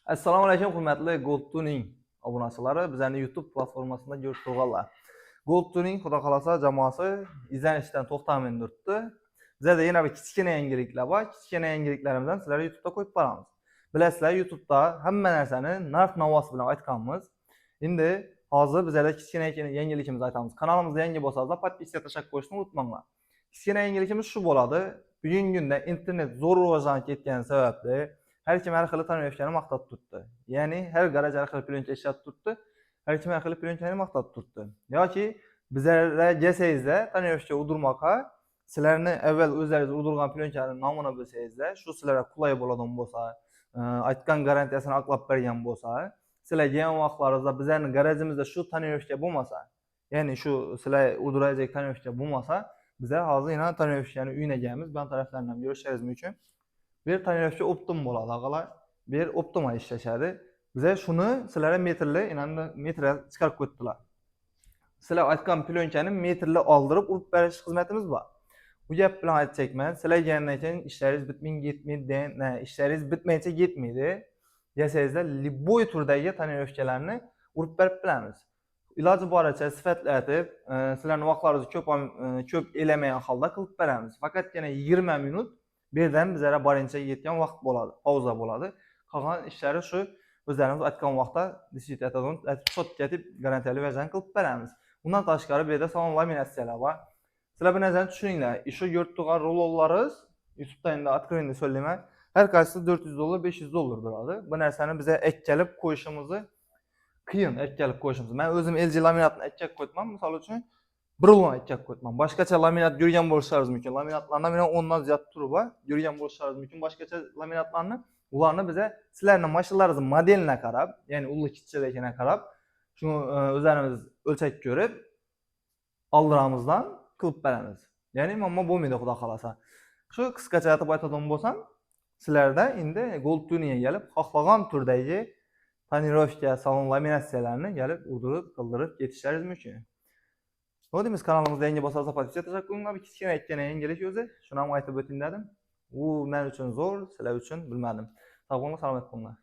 Assalomu alaykum, hurmatli Gold Tuning obunachilari, bizlarni YouTube platformasida ko'rib turganlar. Gold Tuning, xudo xohlasa, jamoasi izlanishdan to'xtamay turibdi. Bizlarda yana bir kichkina yangiliklar bor. Kichkina yangiliklarimizni sizlarga YouTube'da qo'yib boramiz. Bilasizlar, YouTube'da hamma narsani narx navosi bilan aytganmiz. Endi hozir bizlarda kichkina yangiligimizni aytamiz. Kanalimizda yangi bo'lsangizlar, подписка tashlab qo'yishni unutmanglar. Kichkina yangiligimiz shu bo'ladi. Bugungi kunda internet zo'r rivojlanib ketgani sababli har kim har xil тонировка ni maqtab turibdi. Ya'ni har garaj har xil plyonka ishlatib turibdi. Har kim har xil plyonkani maqtab turibdi. Yoki bizlarga kelsangizda тонировка urdirmoqqa, sizlarni avval o'zlaringiz urdirgan plyonkani nomini bilsangizda, shu sizlarga qulay bo'ladigan bo'lsa, aytgan garantiyasini oqlab bergan bo'lsa, sizlar kelgan vaqtlaringizda bizlarning garajimizda shu тонировка bo'lmasa, ya'ni shu sizlar urdirajak тонировка bo'lmasa, bizlar hozir yana тонировка ni uyine kelamiz. Bu taraflarni ham ko'rishingiz mumkin. Bir тонировка оптом bo'ladi, og'alar. Bu yer optimal ishlashadi. Biza shuni sizlarga metrli, endi metrga chiqarib qo'ydilar. Sizlar aytgan plyonkani metrli oldirib urib berish xizmatimiz bor. Bu gap bilan aytjakman, sizlar kelgandan keyin ishlaringiz bitmay ketmaydi, ishlaringiz bitmaycha ketmaydi. Kelsangizlar, любой turdagi тонировка larni urib berib bilamiz. Iloji boricha sifatlatib, sizlarning vaqtlaringizni ko'p ko'p elamagan holda qilib beramiz. Faqatgina 20 minut bu yerdan bizlarga borincha yetgan vaqt bo'ladi, pauza bo'ladi. Qolgan ishlari shu o'zlarimiz aytgan vaqtda четко etib garantiyali vazn qilib beramiz. Undan tashqari bu yerda salon laminatsiyalar bor. Sizlar bir narsani tushuninglar. Shu ko'rib turgan rulonlaringiz, YouTube'da endi откровенно so'zlayman, har qaysisi 400 dollar, 500 dollar turadi. Bu narsani biza akkalib qo'yishimizni qiyin, akkalib qo'yishimiz. Men o'zim LG laminatni akkab qo'yibman, misol uchun bir rulon akkab qo'yibman. Boshqacha laminat ko'rgan bo'lishlaringiz mumkin. Laminatlardan meni 10 dan ziyod turi bor. Ko'rgan bo'lishlaringiz mumkin boshqacha laminatlarni. Ularni biza sizlarning mashinalaringizni modeline qarab, ya'ni ulug' kichikligini qarab, shuni o'zlarimiz o'lchab ko'rib oldiramizdan qilib beramiz. Ya'ni muammo bo'lmaydi, xudo xohlasa. Shu qisqacha aytib aytadigan bo'lsam, sizlarda endi Gold Tuningga kelib xohlagan turdagi тонировка, salon laminatsiyalarni kelib urdirib, qildirib ketishlaringiz mumkin. Nima deymiz, kanalimizda yangi bo'lsangiz, подписка tashlab qo'yinglar. Bir kichkina aytgan yangilik o'zi. Shuni ham aytib o'ting dedim. U men uchun zo'r, sizlar uchun bilmadim. Sog' bo'linglar, salomat bo'linglar.